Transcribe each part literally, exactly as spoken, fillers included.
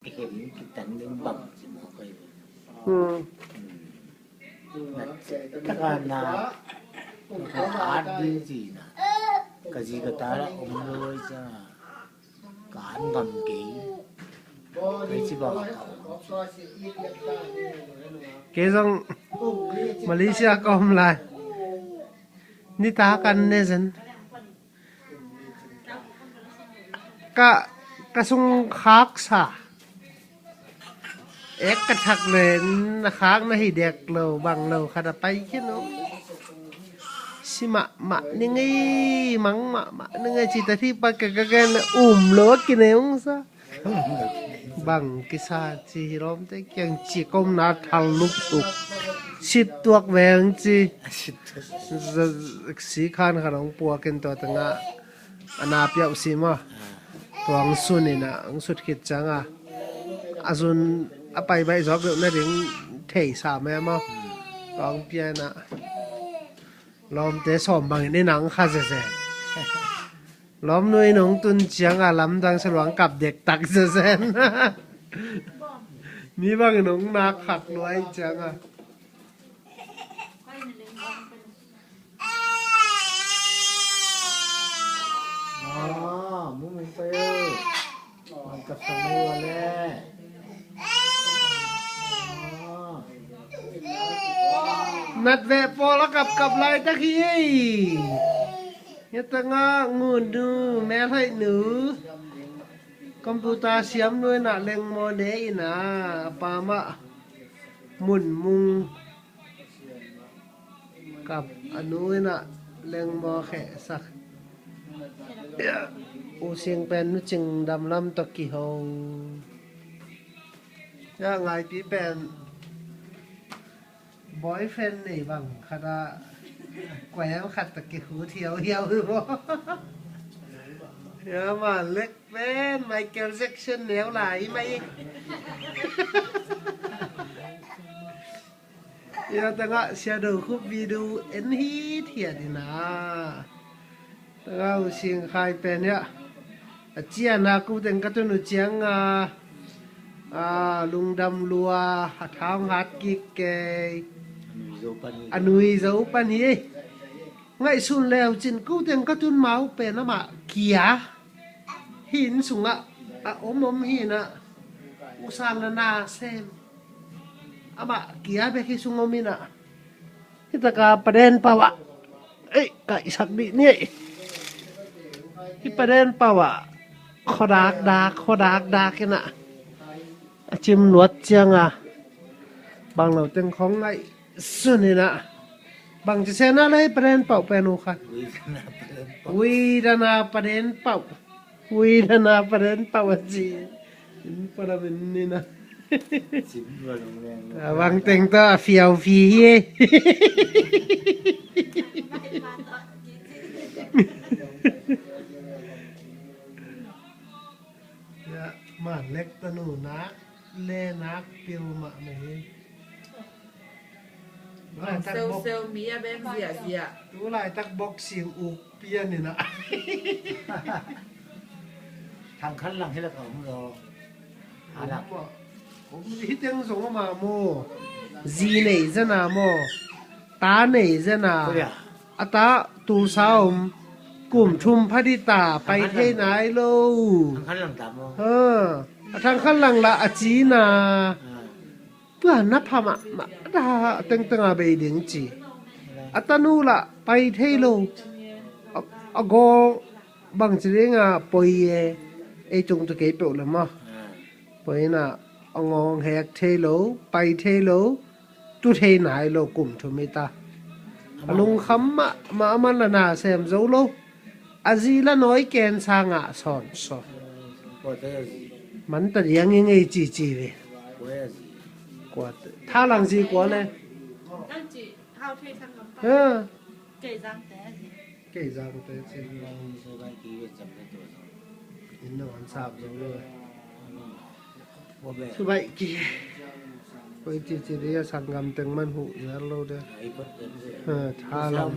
Kihen kitan ding bang ci mawk ahi ve. Hmm. Taka na ka at ding ci na ka zi ka ta la om lo i ciang a ka at ngam kei. Kei ci bang a ka om. Kei zong Malaysia ka om lai. Nitak an ne zen. Ka, ka sung khaksa. Ek ka thak le na khak na hi dek lo bang lo khat a pai khin o. Si mahmah ni ngei, mang mahmah ni ngei ci ta thi pa ka ka gen le um lo a kineu sa. Bang kisa ci hi lawmte kiang ci ka omna thal luk uk. Sit tuak veng ci. Sit tuak. Z-, z-, si khan khan hong puak in tua tengah. A na piauh si maw. Tua ang sun in a, ang sut khit ciang a. A zun a pai baih zawk deuh na ding thei sa me maw. Tua ang pia in a. Lawmte sawm bangin i nang kha zeze. Lawmnu in hong tun ciang a lamdang sa luang kap dektak zeze. Mi bangin hong nak khak luai ciang a. Ah, mu min pa yo. Ang kapsang mo wale. Ah. Nat ve pawl a kapkap laitak hi. Hia tangah ngunu, melhaihnu, computer siamnu in a lengmaw ne in a, a pa mah munmung kap a nu in a lengmaw khehsak. U Sing pen nu Cing Dam Lam tawh kiho. Ya ngaipi pen boyfriend nei bang khat a kuai am khat tawh kihu thiauhiau hi maw. Ya ma lek pen Michael Jackson neu lai mai. Ia tangah Sia Do Khup video en hithiat in a. Tangah U Sing Khai pen ia a cian a kuteng ka tun uh ciang a, a, lungdam lua, a thaung hat kik kei. A nui zo pan hi. A nui zo pan hi. Ngaihsun leu cin kuteng ka tun mau pen amah kia. Hi inn sungah a om om hi in a. Usan na na sem. Amah kia bek hi sung om in a. Hi taka paden pau ah. Ei, ka isak dih ni ei. Hi paden pau ah. Khuadak dak, khuadak dak in a. A cim luat ciang a. Bang lo teng khong ngaihsun in a. Bang ci sena lei paden pau pen uh khan. Ui dana paden pau. Ui dana paden pau a ci. In paden in ni na. A bang teng to a fiau fi hi e. Ya, ma lek tanu nak le nak pil mah mah hi. Tulaitak bok, seuh mi a bek ziahziah. Tulaitak bok sing uk pian in a. Thang khan lang hi la ka om lo. A lak. Om hi teng zong a ma maw. Zi nei zena maw. Ta nei zena. A ta tulsa om. Kum thum phadita pai thei nai lo. Thang khan lang ta maw. Ha. A thang khan lang la a cina. Tua na pha mahmah a tengteng a bei ding ci. A tanu lah pai thei lo. A, a gawl bangci ding a poi e. Ei tung tu kei peuh le maw. Poi na a ngawng hek thei lo, pai thei lo, tu thei nai lo kum thum hi ta. A lungkham mahmah a man la na sem zo lo. A zi la nawi ken sangah sawn sawn. Manta diang i ngei cici ve. Kuate. Thalang zi kua le. Ha. Kei zangte ci. Inn na wan sap zo lo. Subaih ki. Koi cici dia sanggam teng man huh zel lo dia. Ha, thalang.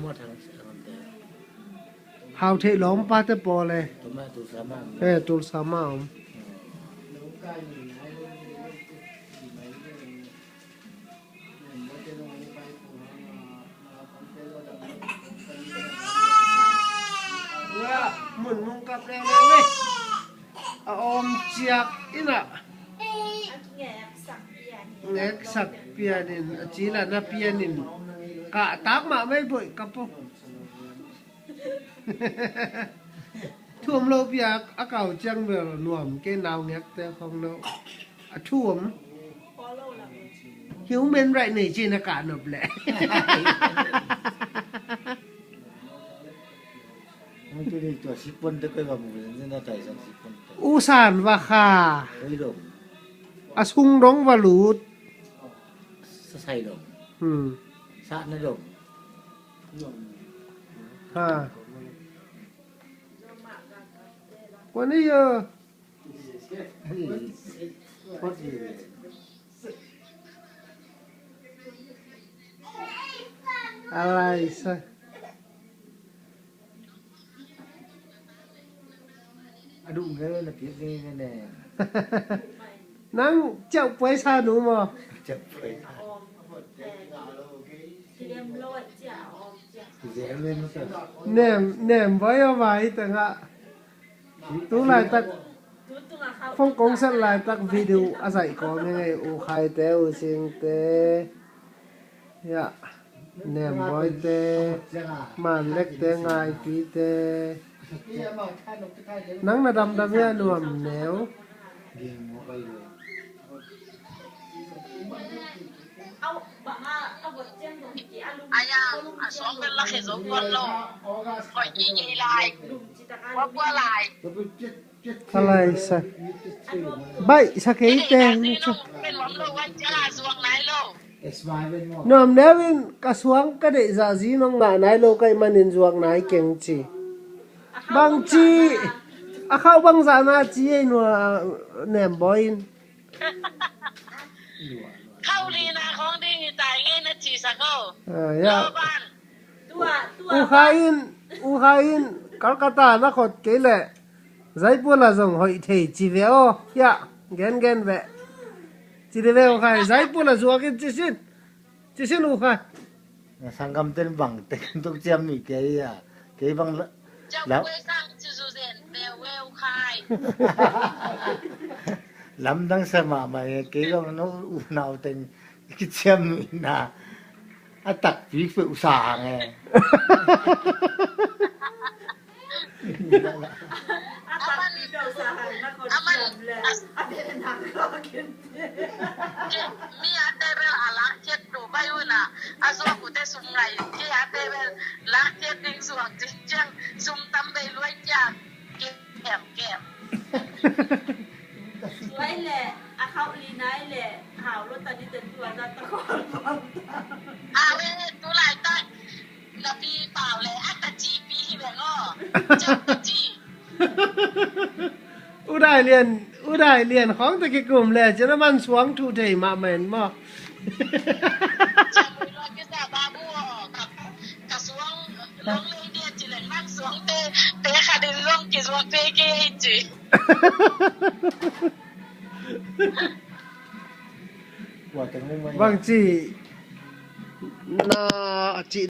Hau theih lawm pate pawl e. Tulsa mah om. A om ciak in a ngeksak pianin a cila na pianin kahtak mah mei boih ka po. Thu om lo piak a kau ciang bel nuam kei nau ngekte khong lo. A thu om. Human right nei cin a kah nop leh. Ui, tu ni tua sipon te koi va mu zen zen a tai san sipon te. U san va kha. Koi dong. A sung dong va lut. Sa sai dong. Hmm. Sa na dong. Ha. Kua ni yo. Alai sa. Adu ngai na pi ngai ne. Nang ciau puai sa nu mo. Ciau puai. Nem, nem boy a vai tanga. Tu laitak, phone kong set laitak video a zaih kawm hi ngei, U Khaite, U Singte, ya, Nemboite, Manlekte, Ngaipite. Nang na damdam hia nuam neu? Aya, a suang bel la khe zo tuan lo. Koi ki kei lai. Kua kua lai. Ka lai sa. Baih sa kei teng ni chu. Nuam neu in ka suang ka deih zah zi nong ngah nai lo ka ih manin zuak nai keng ci. Bang ci a khauh bang zah na ci ei nua Nembawi in. Khauh lina khong ding hi tai ngei na ci sa ko. Ah, ya. Lo ban. U Khai in, U Khai in Calcutta na khot kei leh Zaipur la zong hoih thei ci ve aw. Ya, gen gen ve. Ci de ve U Khai, Zaipur la zuak in ci sin. Ci sin U Khai. Sanggam ten bang te kan tuk ciam mi kei a. Kei bang la. Lau. Lamdang sa mahmah e, kei bang no unau teng kiciam mi na. A takpi fe usa hang e. Aman, aman, mi a tebel a lak ciat Dubai una a zuak ute sum ngai, kei a tebel lak ciat ding zuak ding ciang sum tam bei luai ciang kem kem. Suai le a khauh li nai le hau lo tani ten tua za ta khol bang ta. A we tu lai tak. Na pi pau le a ta ci pi hi ve ngo. Cau ta ci. U Dai Lian, U Dai Lian khawng ta kikum le cin a man suang thu thei mah men maw? Cau mui lo ki sa babu aw, ka, ka suang long lei dia ci le man suang te, te kha din long ki suang te ki ci. Bang ci na a ci.